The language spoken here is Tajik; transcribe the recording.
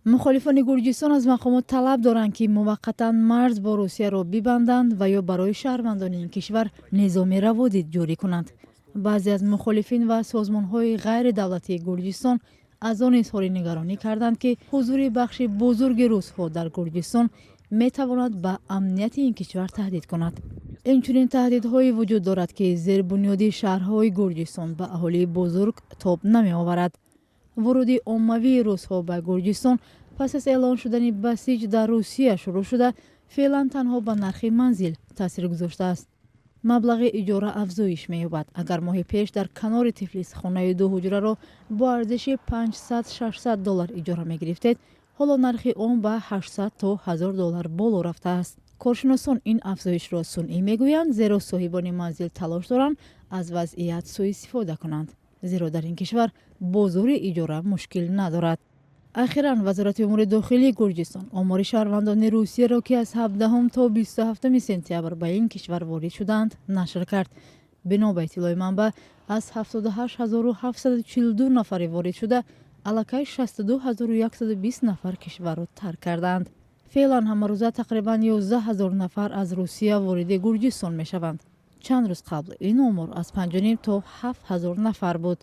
Мухолифони Гурҷистон аз мақомот талаб доранд, ки муваққатан марз бо Русияро бибанданд ва ё барои шаҳрвандони ин кишвар низоми раводид ҷорӣ кунанд. Баъзе аз мухолифин ва созмонҳои ғайридавлатии Гурҷистон аз он изҳори нигаронӣ карданд, ки ҳузури бахши бузурги русҳо дар Гурҷистон метавонад ба амнияти ин кишвар таҳдид кунад. Инчунин таҳдидҳое вуҷуд дорад, ки зербунёди шаҳрҳои Гурҷистон ба аҳолии бузург тоб намеоварад. Вуруди оммавии русҳо ба Гурҷистон пас аз эълон шудани басиҷ дар Русия шурӯъ шуда, феълан танҳо ба нархи манзил таъсир гузоштааст. Маблағи иҷора афзоиш меёбад. Агар моҳи пеш дар канори Тифлис хонаи дуҳуҷраро бо арзиши 500-600 доллар иҷора мегирифтед, ҳоло нархи он ба 800 то 1000 доллар боло рафтааст. Коршиносон ин афзоишро сунъӣ мегӯянд, зеро соҳибони манзил талош доранд аз вазъият сӯистифода кунанд, зеро дар ин кишвар бозори иҷора мушкил надорад. Ахиран Вазорати умури дохилии Гурҷистон омори шаҳрвандони Русияро, ки аз 17 то 27 сентябр ба ин кишвар ворид шудаанд, нашр кард. Бино ба иттилои манбаъ, аз 78 742 нафари воридшуда аллакай 62 120 нафар кишварро тарк кардаанд. Феълан ҳамарӯза тақрибан 11 ҳазор нафар аз Русия вориди Гурҷистон мешаванд. Чанд рӯз қабл ин омор аз 5,5 то 7 ҳазор нафар буд.